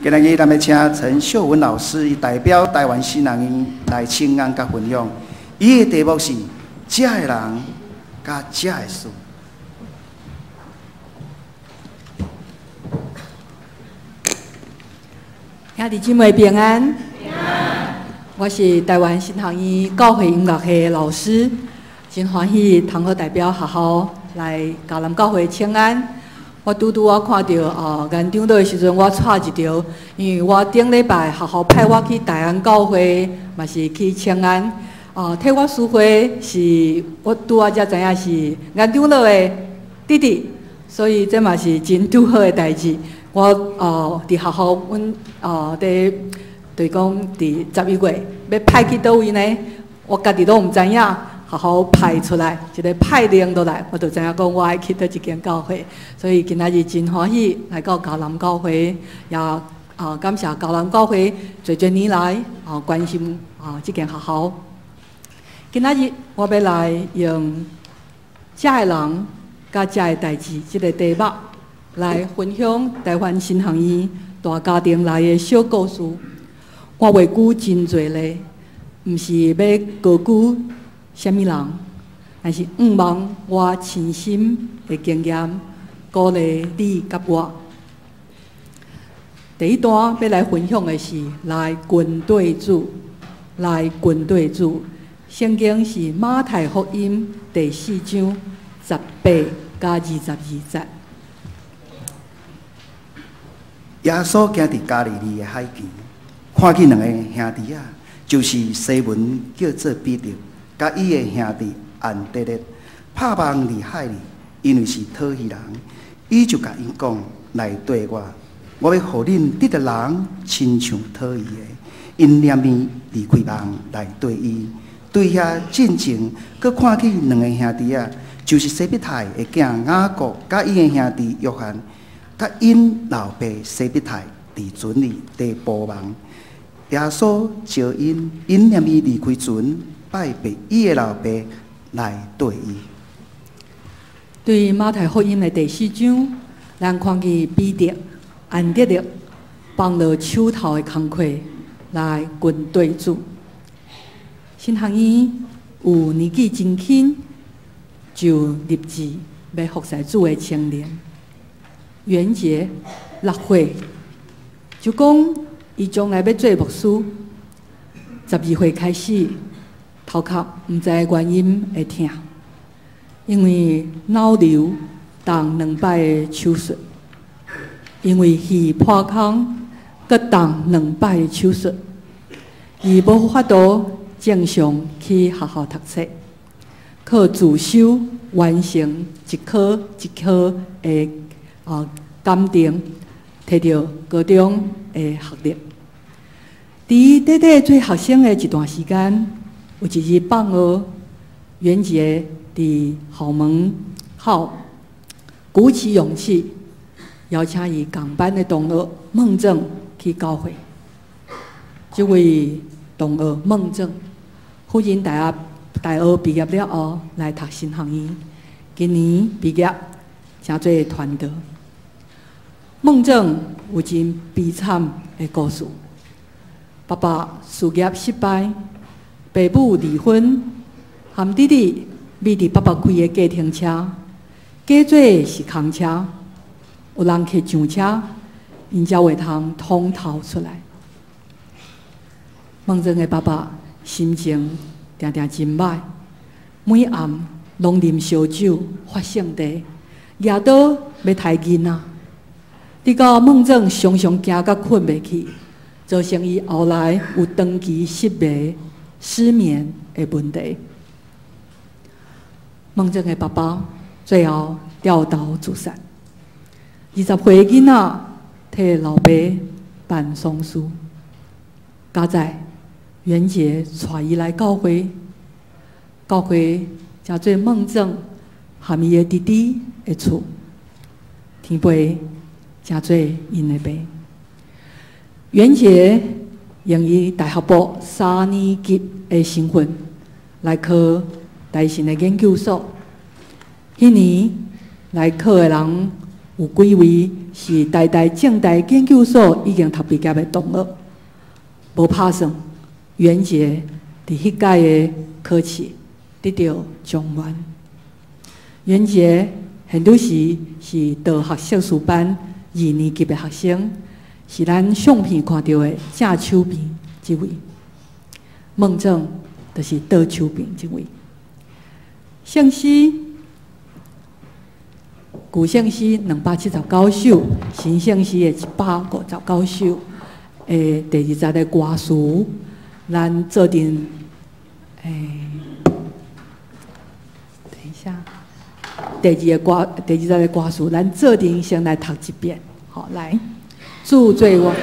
今仔日咱欲請陳秀文老師，伊代表台灣神學院來請安佮分享。伊的題目是：遮的人佮遮的事。兄弟姊妹平安。我是台灣神學院教會音樂系的老師，真歡喜通好代表學校來迦南教會請安。我拄拄仔看著顏長老的時陣，我掣一著，因為我頂禮拜學校派我去大安教會，嘛是去請安。替我司會是我拄仔才知影是顏長老的弟弟，所以這嘛是真拄好的代誌。我佇學校，阮佇就是講佇11月欲派去佗位呢？我家己攏毋知影，學校派出來一个派令落來，我就知影講我愛去佗一間教會，所以今仔日真歡喜來到迦南教會，也感謝迦南教會濟濟年來關心這間學校。今仔日我欲來用遮的人佮遮的代誌這个題目來分享台灣神學院大家庭內的小故事。我袂舉真濟例，毋是欲高舉啥物人，但是向望我親身的經驗，鼓勵你佮我。第一段欲來分享的是來跟綴主，來跟綴主。聖經是馬太福音第四章18佮22節。耶穌行佇加利利的海邊，看見兩个兄弟仔，就是西門叫做彼得，佮伊的兄弟安德烈，拍網佇海裡，因為是討魚人，伊就共𪜶講：來綴我，我欲予恁得著人，親像討魚的。𪜶連暝離開網來綴伊。對遐進前，閣看見兩个兄弟仔，就是西庇太的囝雅各，佮伊的兄弟約翰，佮𪜶老爸西庇太佇船裡佇捕網。耶穌召𪜶，𪜶連暝離開船，拜別伊的老爸來綴伊。對馬太福音的第四章，咱看見彼得、安德烈放落手頭的工課來跟綴主。神學院有年紀真輕就立志欲服侍主的青年，袁杰6歲就講伊將來欲做牧師。12歲開始，頭殼毋知原因會疼，因為腦瘤動兩擺的手術，因為耳破空，閣動兩擺的手術，伊無法度正常去學校讀冊，靠自修完成一科一科的檢定，摕著高中的學歷。佇伊短短做學生的一段時間，有一日放學，袁杰佇校門口鼓起勇氣，邀請伊仝班的同學孟正去教會。這位同學孟正，忽然大學畢業了後來讀神學院，今年畢業，成做傳道。孟正有真悲慘的故事，爸爸事業失敗，爸母離婚，含弟弟覕佇爸爸開的計程車，假做是空車，有人客上車，𪜶才會通通逃出來。孟正的爸爸心情定定真䆀，每暗攏啉燒酒發性地，舉刀欲刣囡仔。直到孟正常常驚甲睏袂去，造成伊後來有長期失眠的問題。孟正的爸爸最後吊頭自殺。20歲的囡仔替老爸辦喪事，佳哉袁杰帶伊來教會，教會成做孟正和伊的弟弟的厝，天父成做𪜶的爸。袁杰用伊大學部三年級的身份來考台神的研究所，彼年來考的人有幾位是台大政大研究所已經讀畢業的同學，無拍算，袁傑佇彼屆的考試得著狀元。袁傑現拄時是道學碩士班二年級的學生，是咱相片看著的正手邊這位。孟正就是倒手邊這位。聖詩舊聖詩279首，新聖詩的159首的第二節的歌詞，咱做陣，等一下，第二个歌，第二節的歌詞，咱做陣先來讀一遍，好，來，主做我。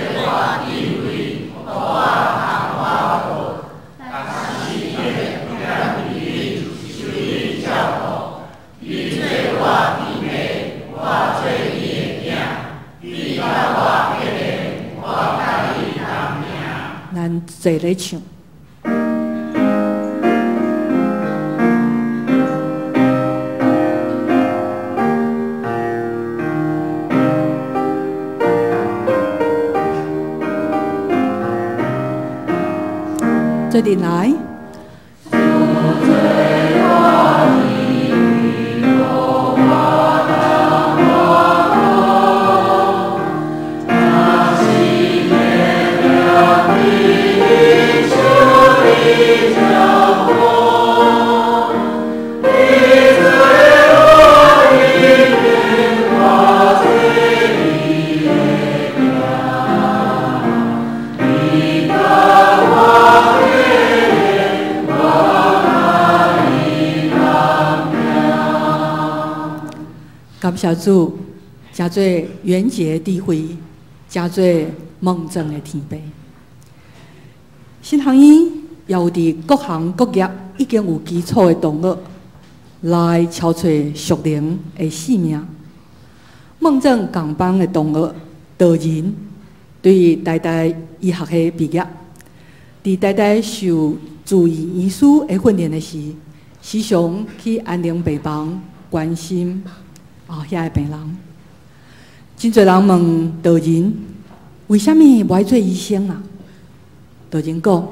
咱坐咧唱。做陣來。感謝主，誠做袁傑智慧，誠做孟正的天父。新學院也有佇各行各業已經有基礎的同學來超揣屬靈的性命。孟正共班的同學道仁，對台大醫學系畢業，佇台大受住院醫師的訓練的時，時常去安寧病房關心遐个病人。真濟人問道仁，為啥物無愛做醫生啊？道仁講，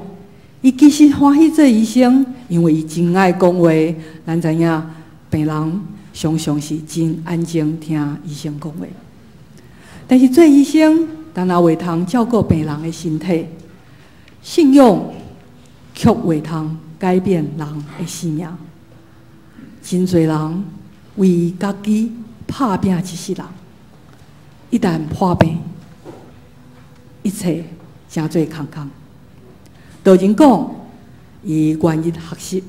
伊其實歡喜做醫生，因為伊真愛講話。咱知影病人常常是真安靜聽醫生講話，但是做醫生，但若袂通照顧病人的身體，信仰卻袂通改變人的生命。真濟人為家己拍拼一世人，一旦破病，一切成做空空。道仁講，伊願意學習，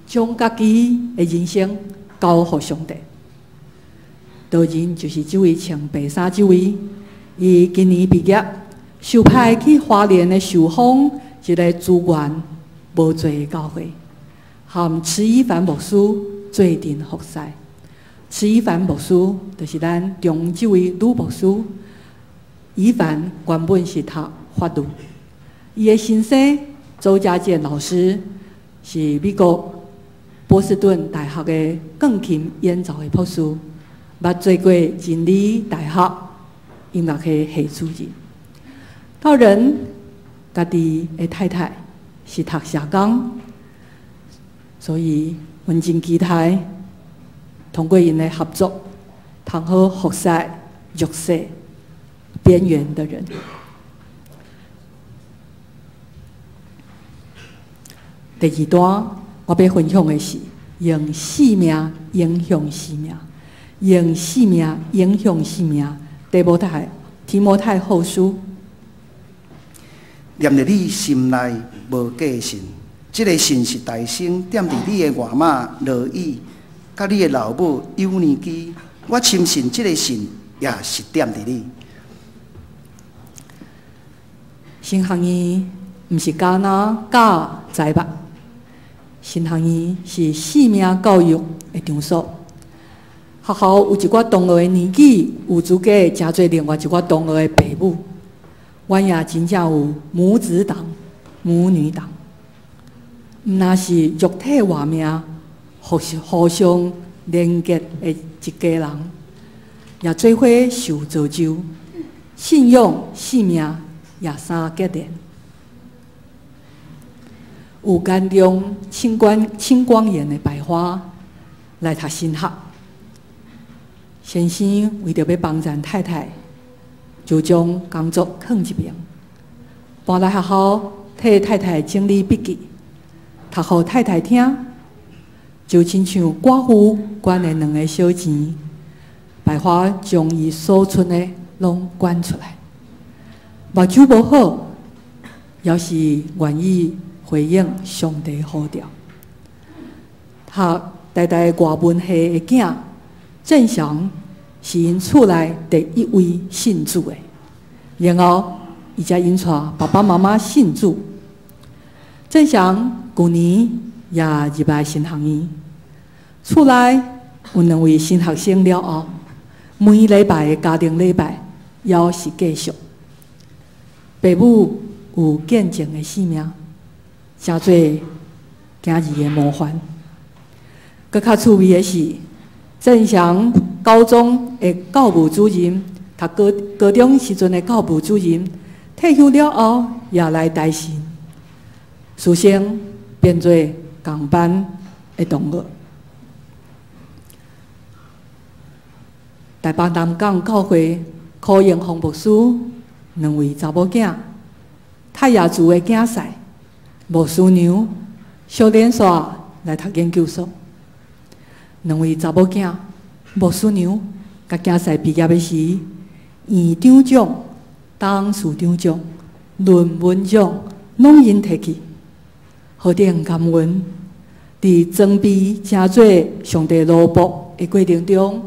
將家己的人生交予上帝。道仁就是這位穿白衫這位，伊今年畢業，受派去花蓮的壽豐一個資源無濟的教會，和池一凡牧師做陣服侍。池一凡牧師就是咱中這位女牧師，一凡原本是讀法律，伊的先生周家健老師是美國波士頓大學的鋼琴演奏的博士，捌做過真理大學音樂系系主任。道仁家己的太太是讀社工，所以阮真期待通過𪜶的合作，通好服侍弱勢邊緣的人。第二段，我欲分享的是用生命影響生命，用生命影響生命。提摩太後書，念佇你心內無假信，這个信是大生踮佇你的外媽羅以，佮你的老母幼年基，我深信這个信也是踮佇你。神學院毋是干焦教知物，神學院是生命教育的場所。學校有一寡同學的年紀有資格成做另外一寡同學的爸母，阮也真正有母子檔、母女檔，毋但是肉體活命，互相連結的一家人，也做伙受造就，信仰、性命也相结连。有严重青光眼的白花來讀神學，先生為著欲幫贊太太，就將工作囥一邊，搬來學校替太太整理筆記，讀予太太聽，就親像寡婦捐的兩个小錢，白花將伊所存的攏捐出來，目睭無好，猶是願意回應上帝呼召。讀台大外文系的囝鄭祥是𪜶厝內第一位信主的，然後伊才引帶爸爸媽媽信主。鄭祥舊年也入來神學院，厝內有兩位神學生了後，每禮拜的家庭禮拜猶是繼續。爸母有見證的生命，成做囝兒的模範。閣較趣味的是，鄭祥高中的教務主任，讀高中時陣的教務主任，退休了後也來台神，師生變做仝班的同學。台北南港教會柯英峰牧師兩位查某囝，泰雅族的囝婿，牧師娘小連紲來讀研究所。兩位查某囝，牧師娘佮囝婿畢業的時，院長獎、董事長獎、論文獎攏𪜶提去，何等感恩！佇裝備成做上帝奴僕的過程中，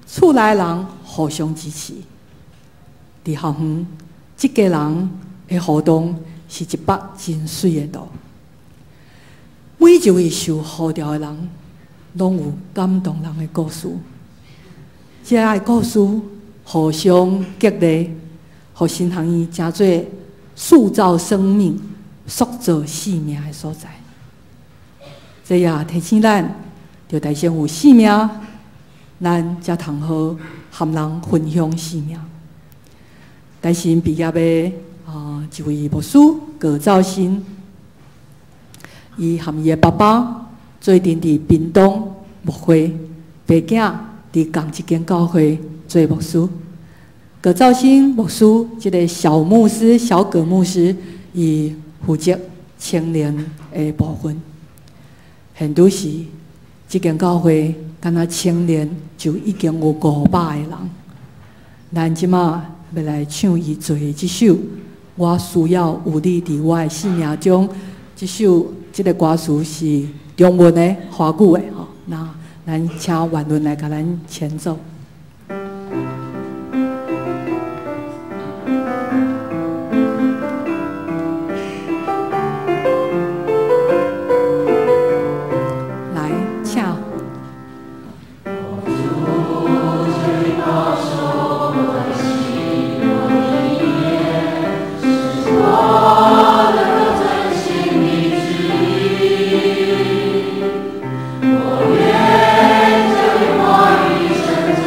厝內人互相支持。佇校園，這家人的互動是一筆真媠的圖。每一位受呼召的人，攏有感動人的故事。這个故事互相激勵，予神學院成做塑造生命、塑造生命的所在。這也提醒咱，著得先有生命，咱才通好和人分享生命。台新畢業的一位牧師葛兆新，伊和伊的爸爸做陣佇屏東牧會，爸囝佇仝一間教會做牧師。葛兆新牧師這个小牧師、小葛牧師，伊負責青年的部分。現拄時，這間教會敢若青年就已經有500個人。咱這馬欲來唱伊做的這首《我需要有你佇我的生命中》。這首這个歌詞是中文的、華語的吼。那咱請婉倫來共咱前奏。來，請。我願將你話語深藏。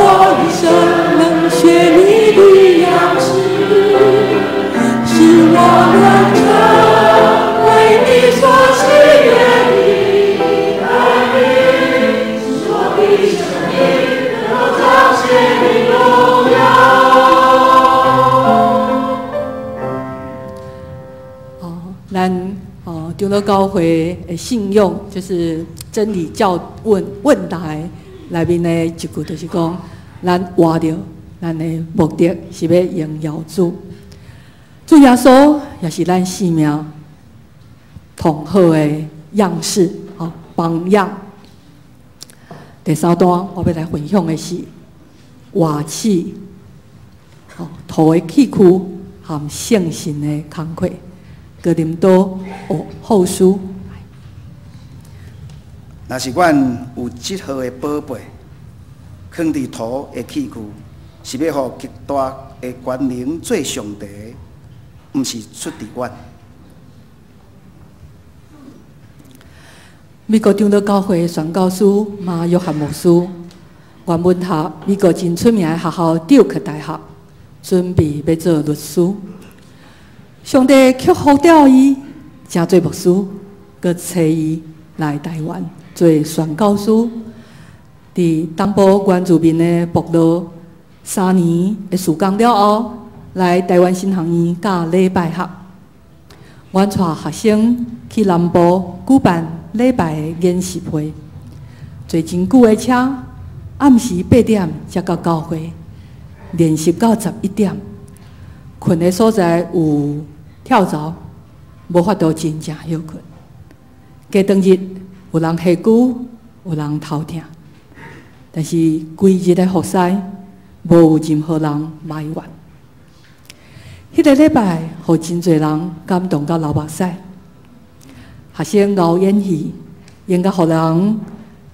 我一生能學你的樣式，使我能成為你所喜悅的兒女，使我的生命能夠彰顯你榮耀。哦，咱哦，長老教會的信仰就是真理教問問答內面的一句，就是講，咱活著，咱的目的是欲榮耀主。主耶穌也是咱生命同好的樣式，吼，榜樣。第三段我欲來分享的是活試，吼，土的器具和聖神的工課。哥林多後書。若是阮有這號的寶貝，囥佇土的器具，是欲予極大的權能做上帝，毋是出佇阮。美國長老教會宣教師馬約翰牧師，原本讀美國真出名的學校杜克大學，準備欲做律師。上帝卻呼召伊，成做牧師，閣差伊來台灣做宣教師。佇東部原住民的部落3年的時間了後，來台灣神學院教禮拜學。阮帶學生去南部舉辦禮拜的研習會，坐真久的車，暗時8點才到教會，練習到11點。睏的所在有跳蚤，無法度真正歇睏。過當日有人下跍，有人頭疼，但是規日的服侍，無有任何人埋怨。彼個禮拜，予真濟人感動到流目屎。學生熬演戲，演甲予人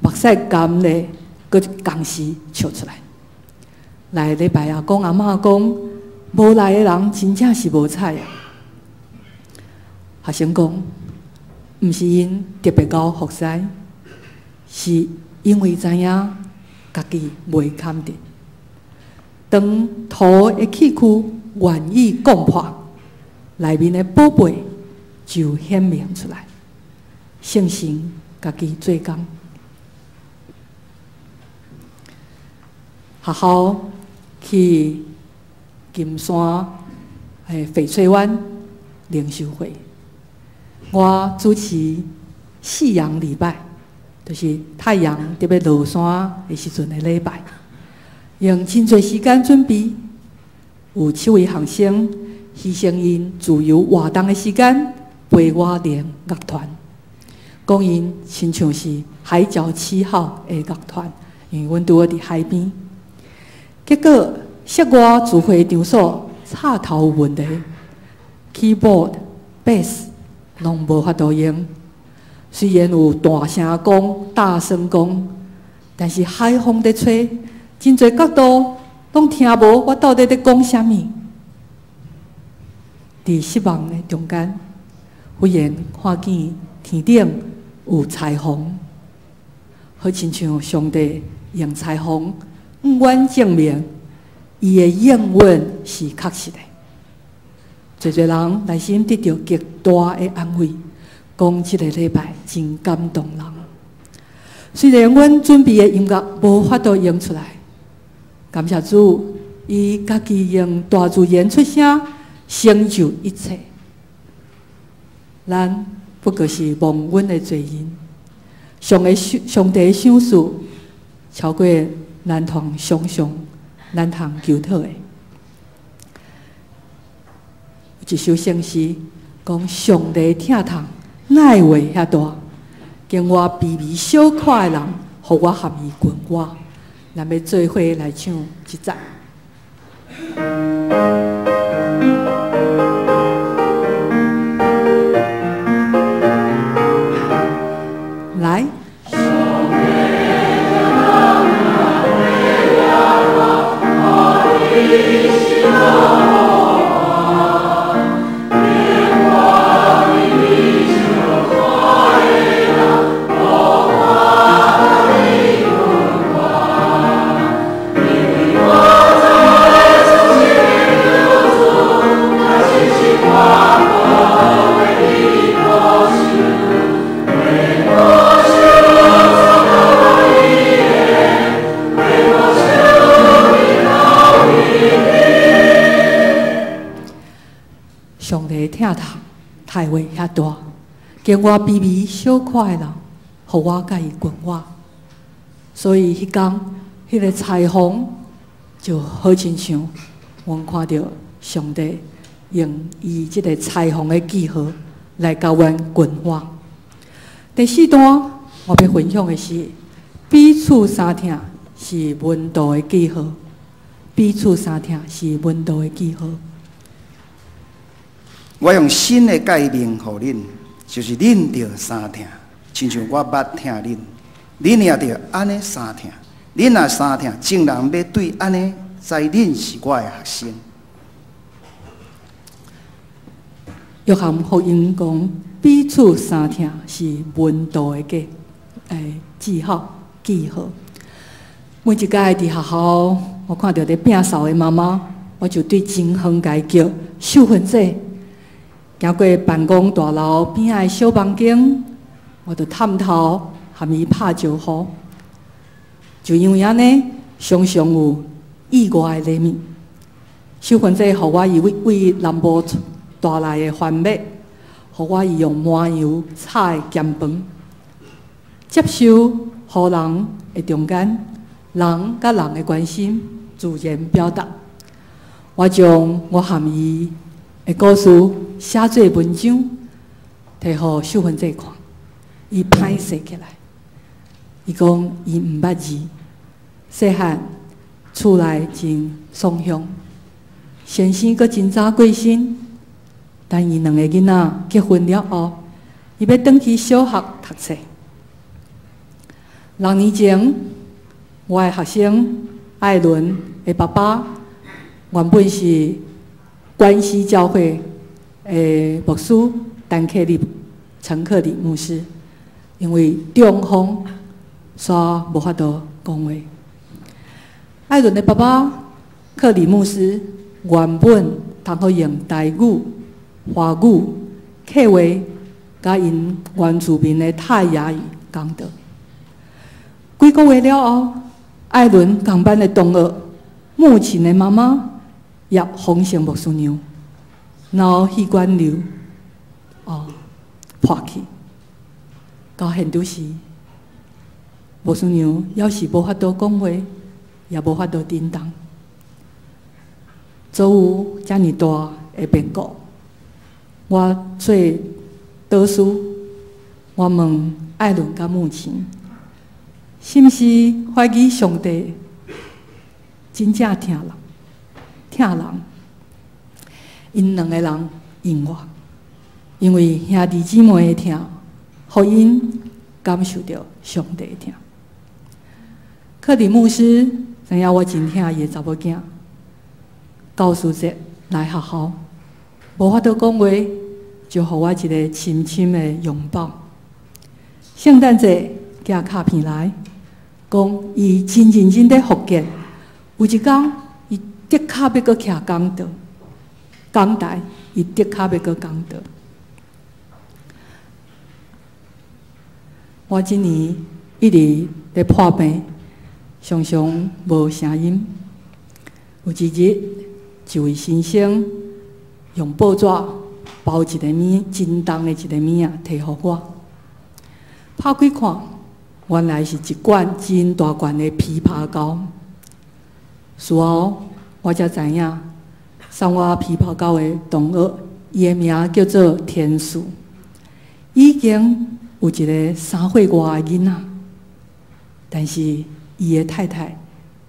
目屎乾咧，閣仝時笑出來。來禮拜阿公阿嬤講，無來的人真正是無彩啊！學生講，毋是𪜶特別𠢕服侍，是因為知影家己袂堪得。當土的器具願意講破，內面的寶貝就顯明出來。聖神家己做工。學校去金山的翡翠灣靈修會，我主持夕陽禮拜，就是太陽佇欲落山的時陣的禮拜，用真濟時間準備，有七位學生犧牲𪜶自由活動的時間陪我練樂團，講𪜶親像是海角七號的樂團，因為阮拄好佇海邊。結果室外聚會場所插頭有問題，keyboard、bass 攏無法度用。雖然有大聲講、大聲講，但是海風佇吹，真濟角度攏聽無我到底佇講啥物。佇失望的中間，忽然看見天頂有彩虹，好親像上帝用彩虹向阮證明，伊的應允是確實的。濟濟人內心得著極大的安慰，講這個禮拜真感動人。雖然阮準備的音樂無法度用出來，感謝主，伊家己用大自然出聲，成就一切。咱不過是忘恩的罪人，上帝的賞賜超過咱通想象，咱通求討的。有一首聖詩講：上帝疼痛，哪會遐大？經我卑微小可的人，予我含伊群歌。咱欲做伙來唱這節。來。帝疼痛，太話遐大，經我卑微小可的人，予我佮伊近我。所以彼工，彼個彩虹就好親像，阮看著上帝用伊這个彩虹的記號來共阮近我。第四段，我欲分享的是彼此相疼是門徒的記號。彼此相疼是門徒的記號。我用新的誡命予恁，就是恁著相疼，親像我捌疼恁，恁也著按呢相疼。恁若相疼，眾人欲對按呢知恁是我的學生。約翰福音講，彼此相疼是門徒的記號記號。每一擺佇學校，我看著咧摒掃的媽媽，我就對真遠共伊叫秀芬姐。行過辦公大樓邊仔的小房間，我就探頭含伊拍招呼。就因為按呢，常常有意外的禮物。秀芬姐予我伊為南部帶來的番麥，予我伊用麻油炒的鹹飯。接受予人的中間，人佮人的關心自然表達。我將我含伊的故事寫做文章，提予秀芬姐看，伊歹勢起來。伊講伊毋捌字，細漢厝內真爽鄉，先生閣真早過身，等伊兩個囡仔結婚了後，伊欲轉去小學讀冊。6年前，我的學生艾倫的爸爸原本是關西教會的牧師陳克禮陳克禮牧師，因為中風，煞無法度講話。艾倫的爸爸克里牧師原本通好用台語、華語、客話，佮𪜶原住民的泰雅語講道。幾個月了後，艾倫仝班的同學母親的媽媽葉豐盛牧師娘腦血管瘤破去，到現拄時，牧師娘猶是無法度講話，也無法度振動。所有遮爾大的變故，我做導師，我問艾倫佮母親，是毋是懷疑上帝真正疼人？疼人？𪜶兩个人應我，因為兄弟姊妹的疼，予𪜶感受著上帝的疼。克里牧師知影我真疼伊的查某囝，教師節來學校，無法度講話，就予我一个深深的擁抱。聖誕節寄卡片來，講伊真認真咧復健，有一工伊的確欲閣徛講道，講台，伊的確欲閣講道。我這年一直咧破病，常常無聲音。有一日，一位先生用報紙包一個物，真重的一個物仔，提予我。拍開看，原來是一罐真大罐的枇杷膏。事後我才知影，送我枇杷膏的同學，伊的名叫做田樹，已經有一个3歲外的囡仔，但是伊的太太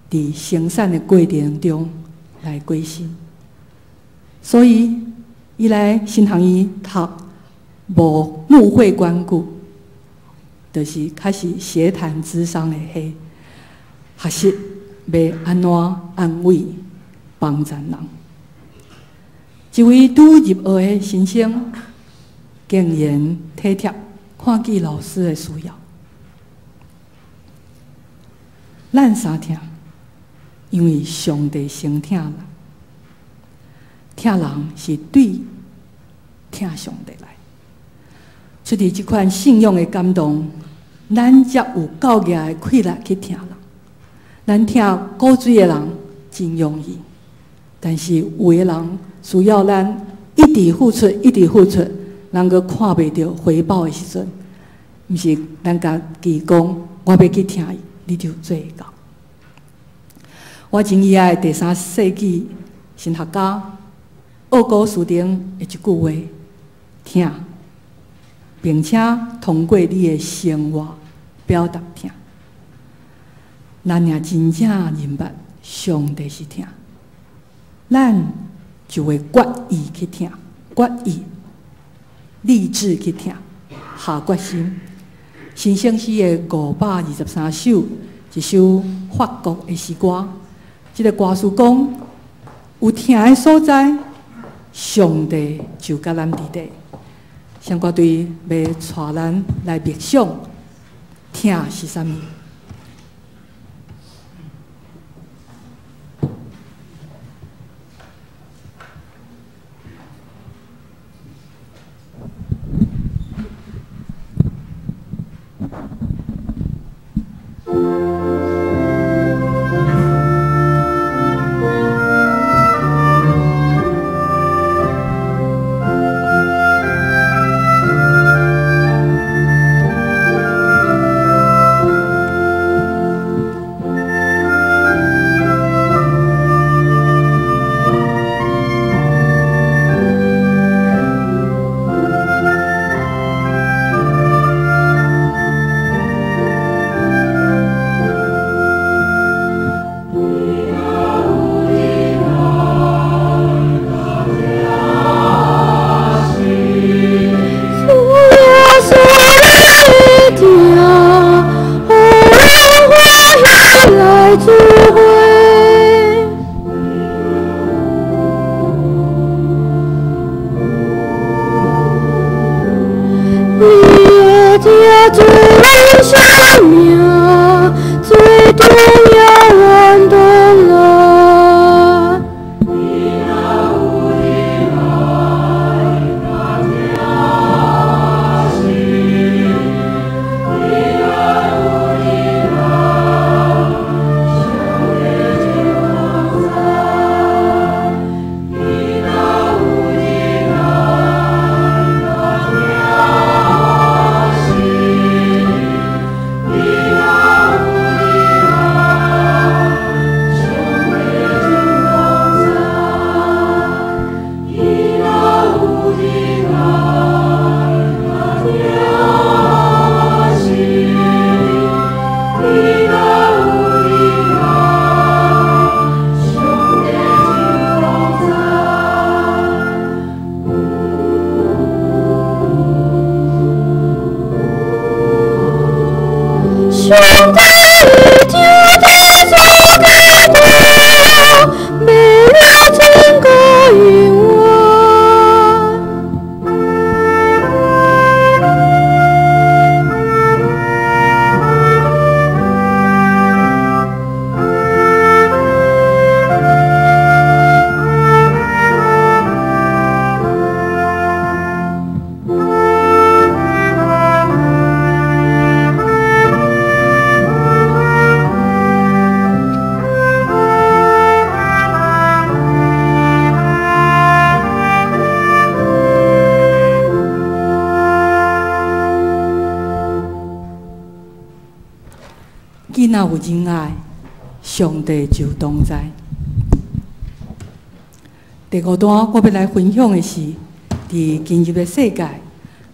佇生產的過程中來過身，所以伊來神學院讀牧會關顧，就是較是協談諮商的彼學習欲按怎安慰幫助人。一位拄入學的新生，竟然體貼看見老師的需要。咱相疼，因為上帝先疼人，疼人是對疼上帝來。出佇這款信仰的感動，咱才有夠額的氣力去疼人。咱疼古錐的人真容易，但是有的人需要咱一直付出，一直付出，人閣看袂著回報的時陣，毋是咱家己講，我欲去疼伊，你就做會到。我真喜愛第三世紀神學家奧古斯丁的一句話：疼，並且通過你的生活表達疼。咱若真正認捌上帝是疼，咱就會決意去疼，決意立志去疼，下決心。新聖詩的523首，一首法國的詩歌。這个歌詞講，有疼的所在，上帝就佮咱佇咧。聖歌隊欲帶咱來默想，疼是啥物？若有仁愛，上帝就同在。第五段我欲來分享的是，佇今日的世界，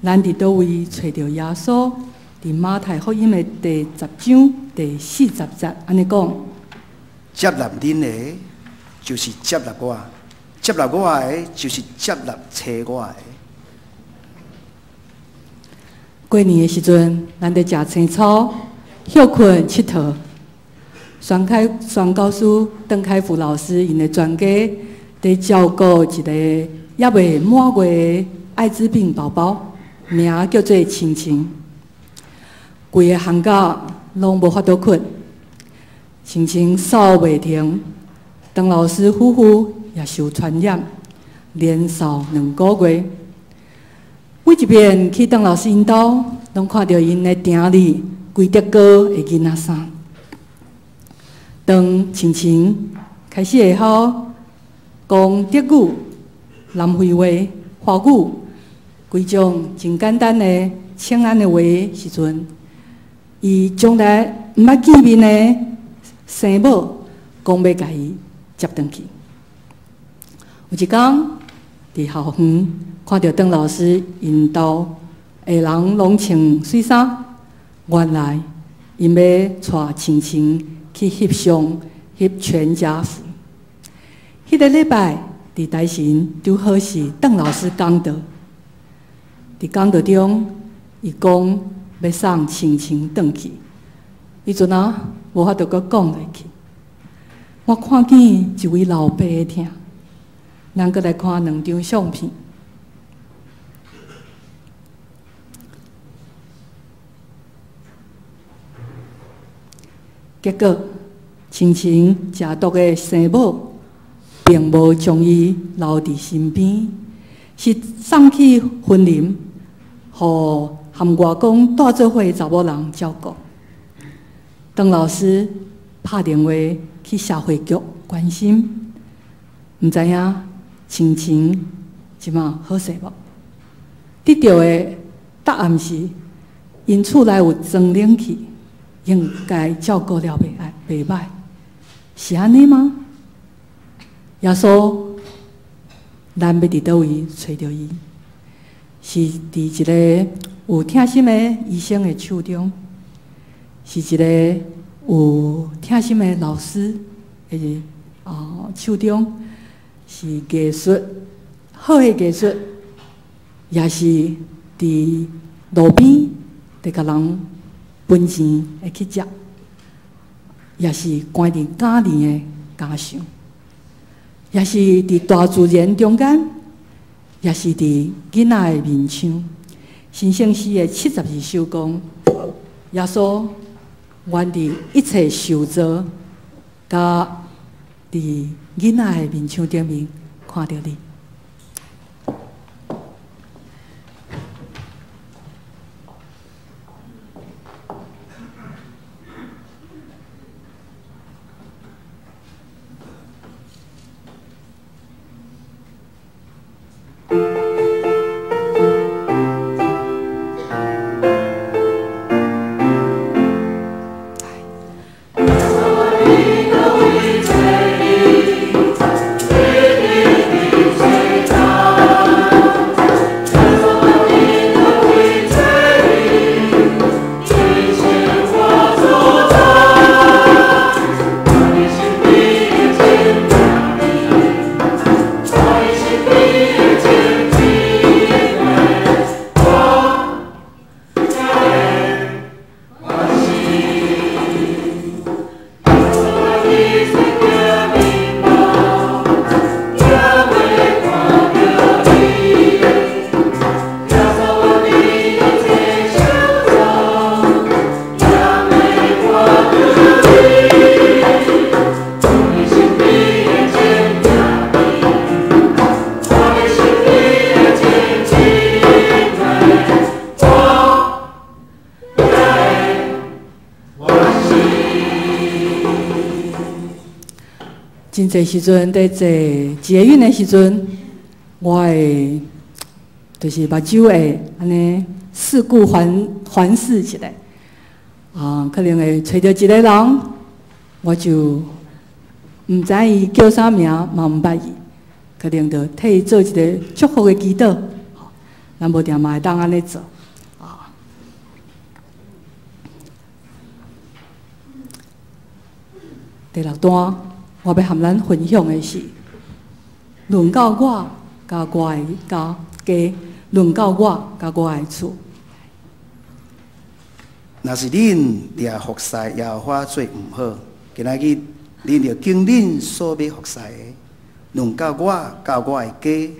咱佇佗位揣著耶穌？佇馬太福音的第10章第40節，按呢講：接納恁的，就是接納我；接納我的，就是接納差我的。過年的時陣，咱佇食青草、歇睏、𨑨迌。宣開宣教師鄧開福老師𪜶的全家佇照顧一个猶未滿月的愛滋病寶寶，名叫做晴晴。規个寒假攏無法度睏，晴晴嗽袂停，鄧老師夫婦也受傳染，連嗽2個月。每一遍去鄧老師𪜶兜，攏看著𪜶的埕裡規疊高的囡仔衫。當晴晴開始會曉講德語，南非話、華語幾種真簡單的請安的話時陣，伊從來毋捌見面的生母講欲共伊接轉去。有一工佇校園看著鄧老師𪜶兜的人攏穿媠衫，原來𪜶欲帶晴晴去翕相、翕全家福。彼個禮拜佇大神拄好是鄧老師講道，佇講道中，伊講欲送晴晴轉去，彼陣啊無法度閣講落去。我看見一位老爸的疼，咱閣來看兩張相片。結果，晴晴食毒的生母並無將伊留佇身邊，是送去雲林，予含外公蹛做伙的查某人照顧。鄧老師拍電話去社會局關心，毋知影晴晴這馬好勢無？得著的答案是，𪜶厝內有裝冷氣，應該照顧了袂䆀，是按呢嗎？耶穌，咱欲佇佗位揣著伊？是佇一个有疼心的醫生的手中，是一个有疼心的老師的手中，是藝術好的藝術，也是佇路邊佇共人分錢的乞食，也是關佇監裡的家常，也是佇大自然中間，也是佇囡仔的面像。新聖詩的72首講，耶穌願佇一切受造，佮佇囡仔的面像頂面看著你。真濟時陣佇坐捷運的時陣，我會就是目睭會按呢四顧環環視一下，啊，可能會揣著一個人，我就毋知伊叫啥名，嘛毋捌伊，可能就替伊做一个祝福的祈禱。咱無定嘛會當按呢做。啊，第六段。我欲和咱分享的是，論到我佮我的家，論到我佮我的厝。若是恁掠服侍耶和華做毋好，今仔日恁著揀恁所欲服侍的。論到我佮我的家，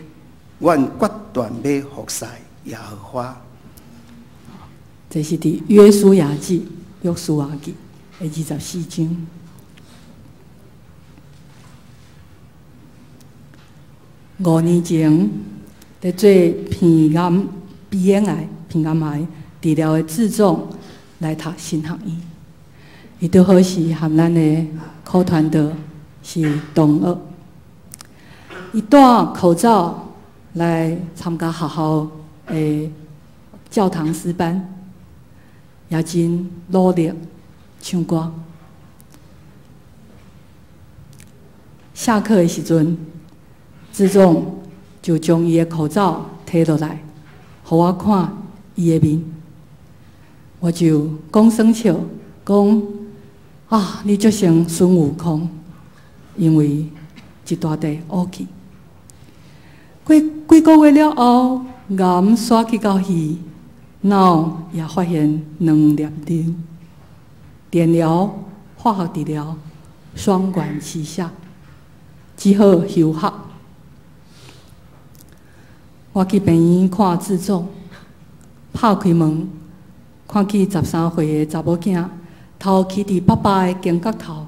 阮決斷欲服侍耶和華。這是佇約書亞記，約書亞記的24章。5年前，佇做鼻癌、鼻咽癌、鼻癌癌治療的志總來讀神學院，伊拄好是和咱的考團隊是同學。伊戴口罩來參加學校的教堂詩班，也真努力唱歌。下課的時陣，志總就將伊的口罩提落來，予我看伊的面。我就講耍笑，講啊，你足像孫悟空，因為一大塊烏氣。過幾個月了後，癌徙去到耳，腦也發現兩粒瘤，電療、化學治療，雙管齊下，只好休學。我去病院看志總，拍開門，看見13歲的查某囝頭劵佇爸爸的肩胛頭，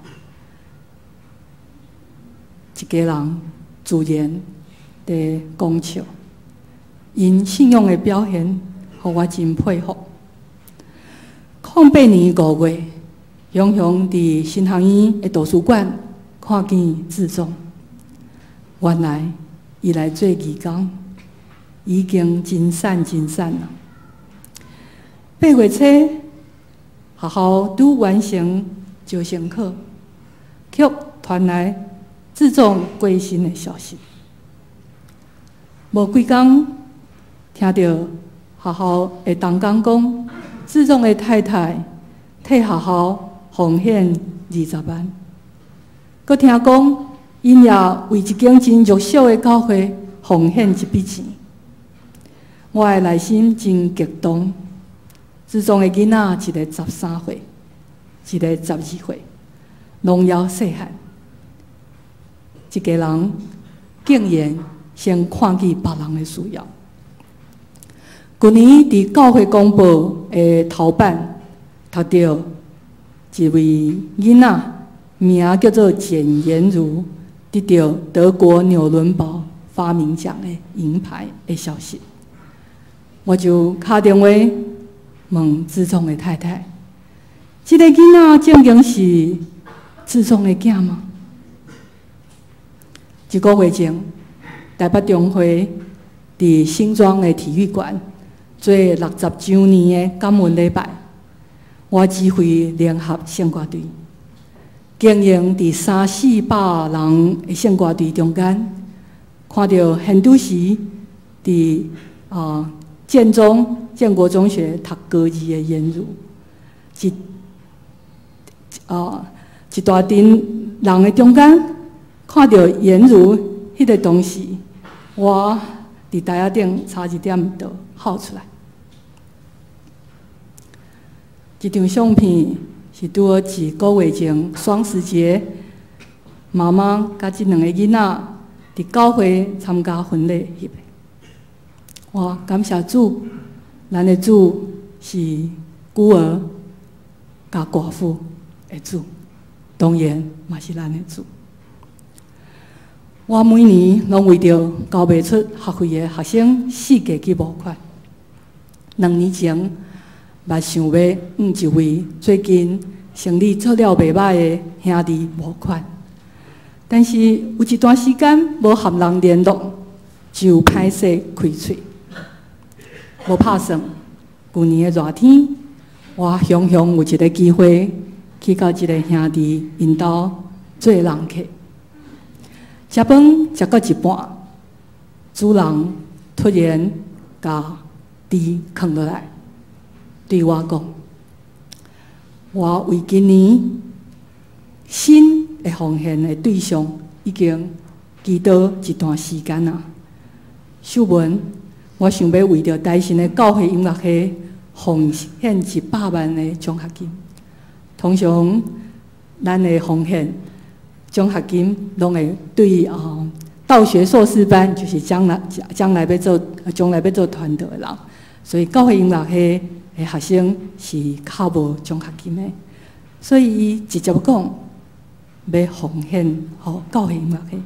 一家人自然佇講笑。𪜶信仰的表現，予我真佩服。08年5月，雄雄佇神學院的圖書館看見志總，原來伊來做義工，已經真散真散啦。8月初，學校拄完成招生考，卻傳來志總過身的消息。無幾工，聽著學校的同工講，志總的太太替學校奉獻20萬，閣聽講，𪜶也為一間真弱小的教會奉獻一筆錢。我的內心真激動。志總的囡仔，一个13歲，一个12歲，攏猶細漢，一家人竟然先看見別人的需要。舊年佇教會公報的頭版，讀著一位囡仔，名叫做簡妍如，得著德國紐倫堡發明獎的銀牌的消息，我就敲電話問志總的太太：這个囡仔正經是志總的囝嗎？一個月前，台北中會佇新莊的體育館做60週年的感恩禮拜，我指揮聯合聖歌隊，經營佇三四百人的聖歌隊中間，看著現拄時佇建中建國中學讀高二的妍如，一大陣人的中間，看著妍如彼个當時，我佇台仔頂差一點就哭出來。這張相片是拄好一個月前雙十節，媽媽佮這兩个囡仔佇教會參加婚禮翕的。我感謝主，咱的主是孤兒佮寡婦的主，當然嘛是咱的主。我每年攏為著交袂出學費的學生四界去募款。2年前，捌想欲向一位最近生理做了袂䆀的兄弟募款，但是有一段時間無和人聯絡，就歹勢開喙，無拍算。舊年的熱天，我雄雄有一个機會去到這个兄弟𪜶兜做人客，食飯食到一半，主人突然共豬囥落來，對我講：我為今年新的奉獻的對象已經祈禱一段時間啊。秀文，我想欲為著台新的教會音樂系奉獻100萬的獎學金。通常，咱的奉獻獎學金攏會對道學碩士班，就是將來欲做傳道的人，所以教會音樂系的學生是較無獎學金的，所以伊直接講欲奉獻予教會音樂系。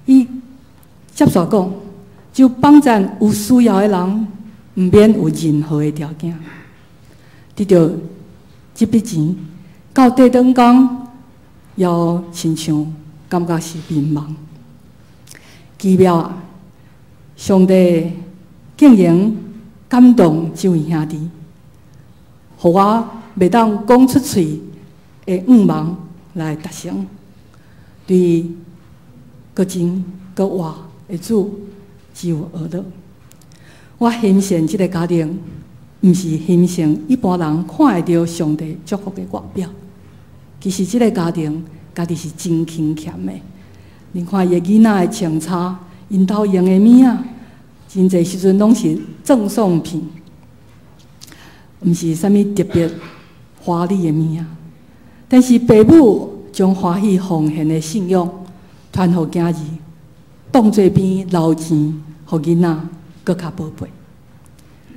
伊接續講，就幫贊有需要的人，毋免有任何的條件。得著這筆錢，到短短工，猶親像感覺是眠夢。奇妙啊！上帝竟然感動這位兄弟，予我袂當講出喙的願望來達成。對閣真閣活的主只有呵咾。我欣羨這个家庭，毋是欣羨一般人看會著上帝祝福的外表。其實這个家庭家己是真勤儉的。你看伊的囡仔的穿插，𪜶兜用的物仔，真濟時陣攏是贈送品，毋是啥物特別華麗的物仔。但是爸母將歡喜奉獻的信仰傳予囝兒，當做比留錢予囡仔閣較寶貝。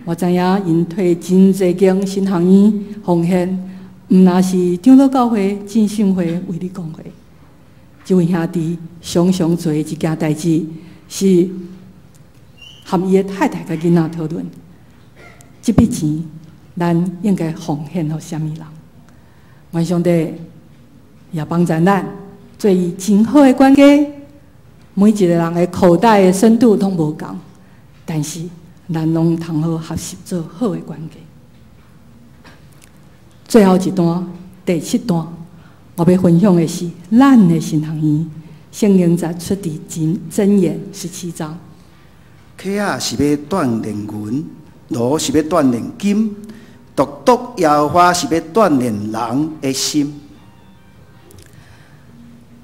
我知影𪜶替真濟間神學院奉獻，毋但是長老教會、浸信會、衛理公會。這位兄弟常常做的一件代誌，是和伊的太太佮囡仔討論，這筆錢咱應該奉獻予啥物人？願上帝也幫助咱做伊真好的管家。每一个人的口袋的深度攏無仝，但是咱攏通好學習做好的管家。最後一段，第七段，我欲分享的是咱的神學院。聖經節出佇箴言17章。鉸仔是欲鍛煉銀，爐是欲鍛煉金，獨獨耶和華是欲鍛煉人的心。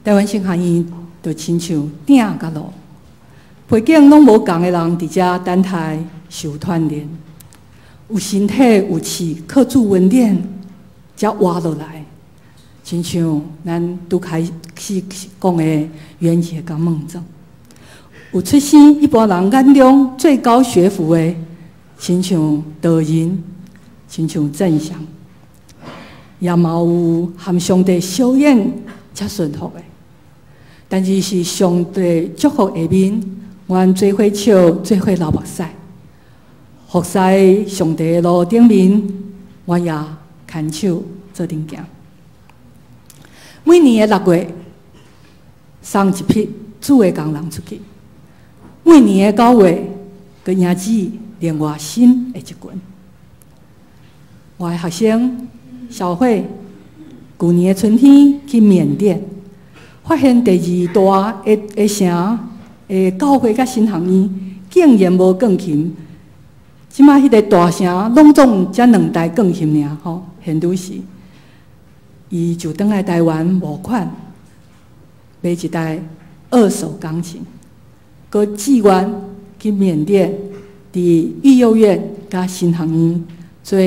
台灣神學院就親像鼎佮爐，背景攏無仝的人佇遮等待受鍛煉，有身體有刺，靠主恩典才活落來。親像咱拄開始講的袁杰佮孟總，有出身一般人眼中最高學府的，親像德仁，親像鄭祥，也嘛有含上帝相應才順服的。但是是上帝祝福下面，阮做伙笑，做伙流目屎，服侍上帝的路頂面，阮也牽手做陣行。每年的6月，送一批主的工人出去；每年的9月，閣迎接另外新的一群。我的學生小慧，舊年的春天去緬甸，發現第二大的城的教會佮神學院竟然無鋼琴。這擺彼个大城攏總才兩台鋼琴爾吼，現拄時，伊就轉來台灣募款，買一台二手鋼琴，閣志願去緬甸，佇育幼院佮神學院做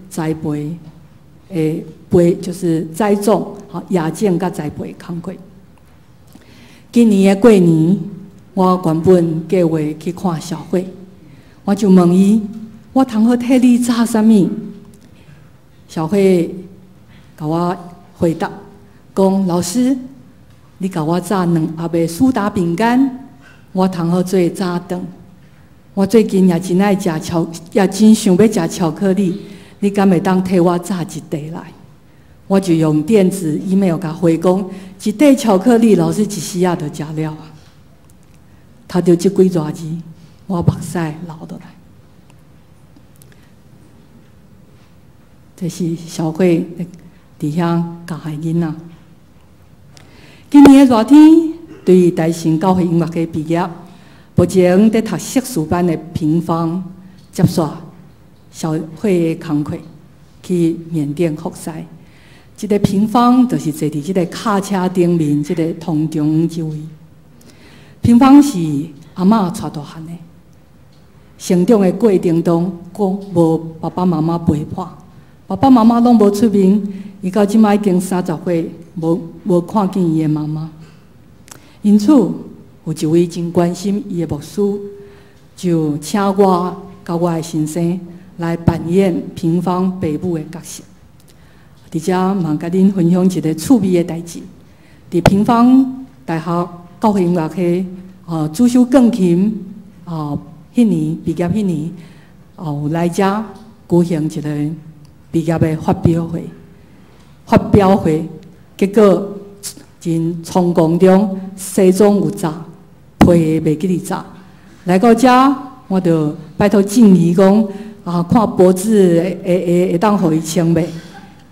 栽培的培，就是栽種，吼，野種佮栽培工課。今年的過年，我原本計劃去看小慧，我就問伊，我通好替你炸啥物？小慧共我回答，講老師，你共我炸兩盒的蘇打餅乾，我通好做早頓。我最近也真愛食巧，也真想欲食巧克力，你敢會當替我炸一袋來？我就用電子 email 共回講，一袋巧克力，老師一時仔就食了啊。讀著這幾逝字，我目屎流落來。這是小慧佇遐教的囡仔。今年的熱天，對台新教會音樂系畢業，目前佇讀碩士班的平方接續小慧的工課，去緬甸服侍。這个平方就是坐佇這个卡車頂面，這个通中這位。平方是阿嬤帶大漢的，成長的過程中，閣無爸爸媽媽陪伴，爸爸媽媽攏無出面，伊到這擺已經30歲，無看見伊的媽媽。因此，有一位真關心伊的牧師，就請我佮我的先生來扮演平方爸母的角色。佇遮嘛，共恁分享一个趣味的代誌。佇平方大學教會音樂系，主修鋼琴，彼年畢業彼年，有來遮舉行一個畢業的發表會。發表會結果真倉皇中，西裝有紮，皮袂記得紮。來到遮，我就拜託靜怡講啊，看脖子會當予伊穿袂？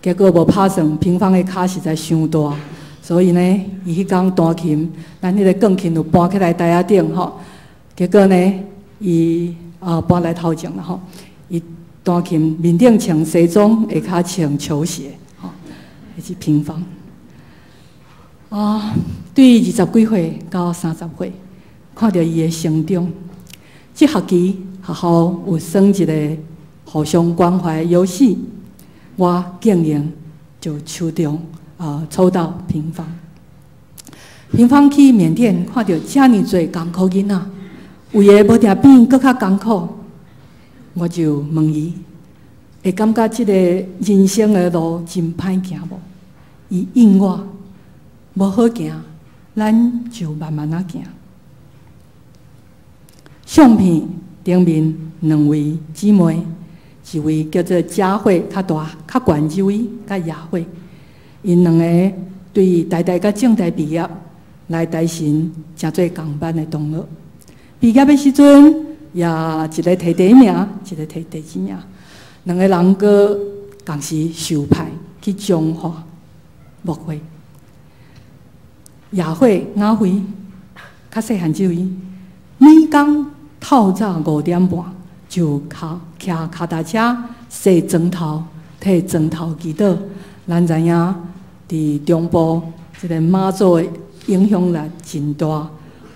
結果無拍算，平方的跤實在傷大，所以呢，伊彼工彈琴，咱彼个鋼琴有搬起來台仔頂吼。結果呢，伊啊搬來頭前啦吼。伊彈琴面頂穿西裝，下跤穿球鞋，吼，彼是平方。啊，對20幾歲到30歲，看著伊的成長。這學期學校有耍一个互相關懷遊戲，我竟然就抽中啊，抽到平方。平方去緬甸看著遮爾濟艱苦囡仔，有的無定變閣較艱苦，我就問伊，會感覺這个人生的路真歹行無？伊應我，無好行，咱就慢慢仔行。相片頂面兩位姊妹，一位叫做佳慧，較大、較懸這位，佮雅慧，𪜶兩个對台大佮政大畢業，來台神成做仝班的同學。畢業的時陣，也一个提第一名，一个提第二名。兩个人閣仝時受派去彰化牧會。雅慧、雅慧較細漢這位，每工透早5點半就跤騎跤踏車洗磚頭，替磚頭祈禱。咱知影佇中部這个媽祖的影響力真大，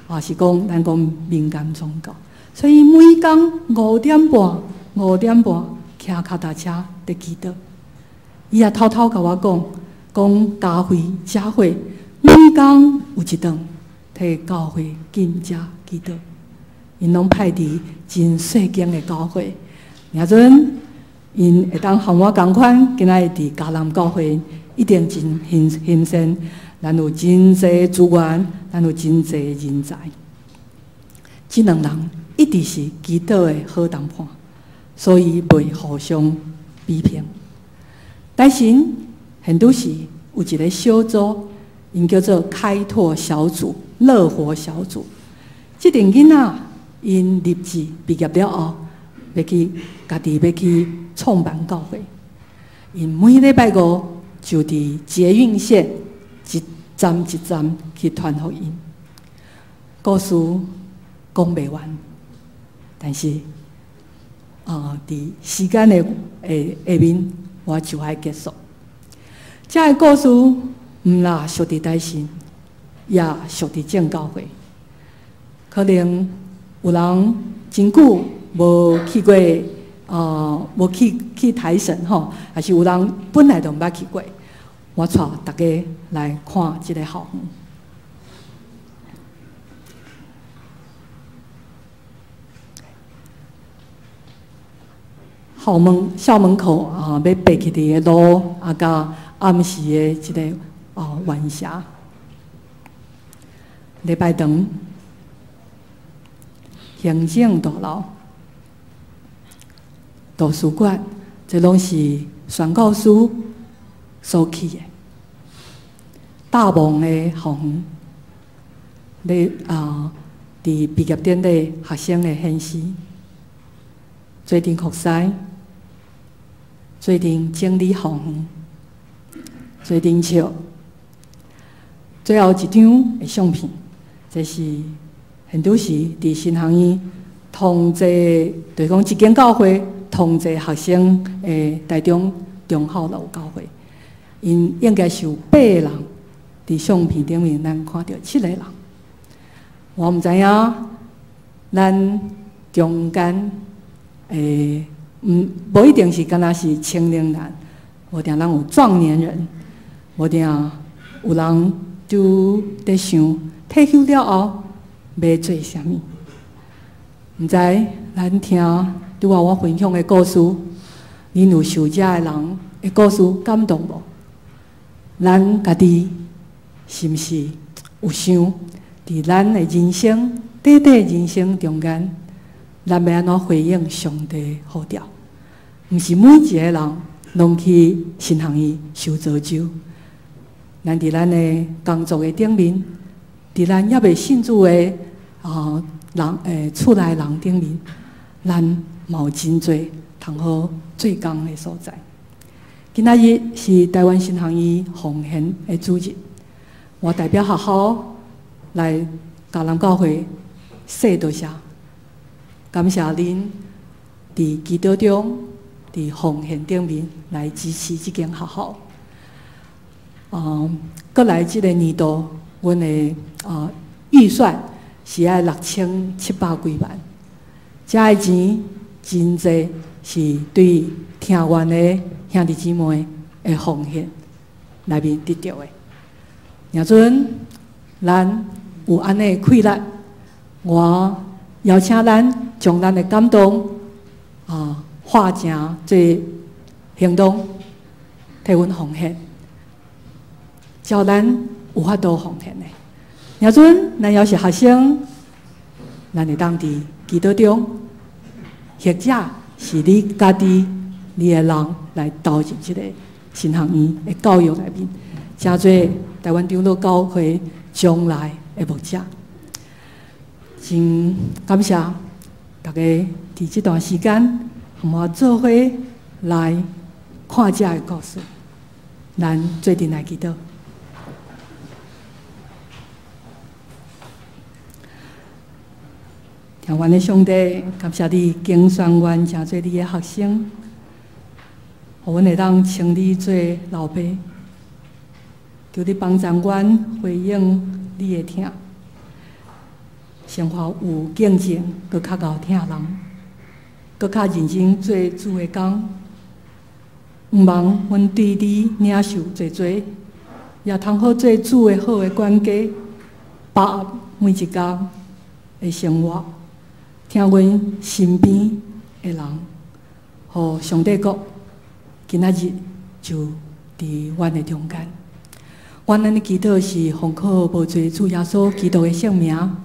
也是講咱講民間宗教，所以每工五點半，五點半騎跤踏車佇祈禱。伊也偷偷共我講，講家輝、佳慧每工有一頓替教會禁食祈禱，𪜶攏派佇真細間的教會。若陣𪜶會當和我仝款，今仔日佇迦南教會一定真興盛。咱有真濟資源，咱有真濟人才。這兩人一直是祈禱的好同伴，所以袂互相比拼。台神現拄時有一个小組，𪜶叫做開拓小組、樂活小組。這陣囡仔𪜶立志畢業了後，欲去家己欲去創辦教會。𪜶每禮拜五就佇捷運線一站一站去傳福音。故事講袂完，但是啊，佇時間的下面，我就愛結束。這个故事毋但屬佇台神，也屬佇正教會。可能有人真久無去過，無去台神吼，抑是有人本來就毋捌去過。我帶大家來看這个校園。校門口啊，欲爬去佇个路啊，佮暗時的這个晚霞。禮拜堂、行政大樓、圖書館，這攏是宣教師所起的。大望的校園，咧啊，佇畢業典禮學生的獻詩，做陣服侍，做陣整理校園，做陣笑。最後一張的相片，這是現拄時佇神學院同濟，就是講這間教會同濟學生的台中忠孝路教會，𪜶應該是有八個人佇相片頂面，咱看著七个人。我毋知影咱中間無一定是敢若是青年人，無定咱有壯年人，無定有人就佇想退休了後欲做啥物。毋知咱聽拄仔我分享的故事，恁有受這个人的故事感動無？咱家己是毋是有想，佇咱的人生，短短人生中間，咱欲按怎回應上帝呼召？毋是每一個人攏去神學院受造就。咱佇咱的工作的頂面，佇咱猶未信主的啊人誒厝內人頂面，咱嘛有真濟通好做工的所在。今仔日是台灣神學院奉獻的主日，我代表學校來迦南教會說多謝，感謝恁佇祈禱中、佇奉獻頂面來支持這間學校。閣來這个年度，阮的預算是愛6700幾萬，這个錢真濟是對聽願的兄弟姊妹的奉獻內面得著的。若陣咱有按呢氣力，我邀請咱將咱的感動化成做行動，替阮奉獻，照咱有法度奉獻的。若陣咱猶是學生，咱會當佇祈禱中，或者是你家己、你的人來投入這个神學院的教育內面，成做台灣長老教會將來的牧者。真感謝大家佇這段時間，和我做伙來看這个故事，咱做陣來祈禱。疼阮的上帝，感謝你揀選阮，成做你的學生，予阮會當稱你做老爸。求你幫助阮回應你的疼，生活有見證，閣較𠢕疼人，閣較認真做主的工。毋望阮對你領受濟濟，也通好做主的好的管家，把握每一工的生活。疼阮身邊的人，予上帝國今仔日就佇阮的中間。阮按呢祈禱是奉靠無罪主耶穌基督的聖名。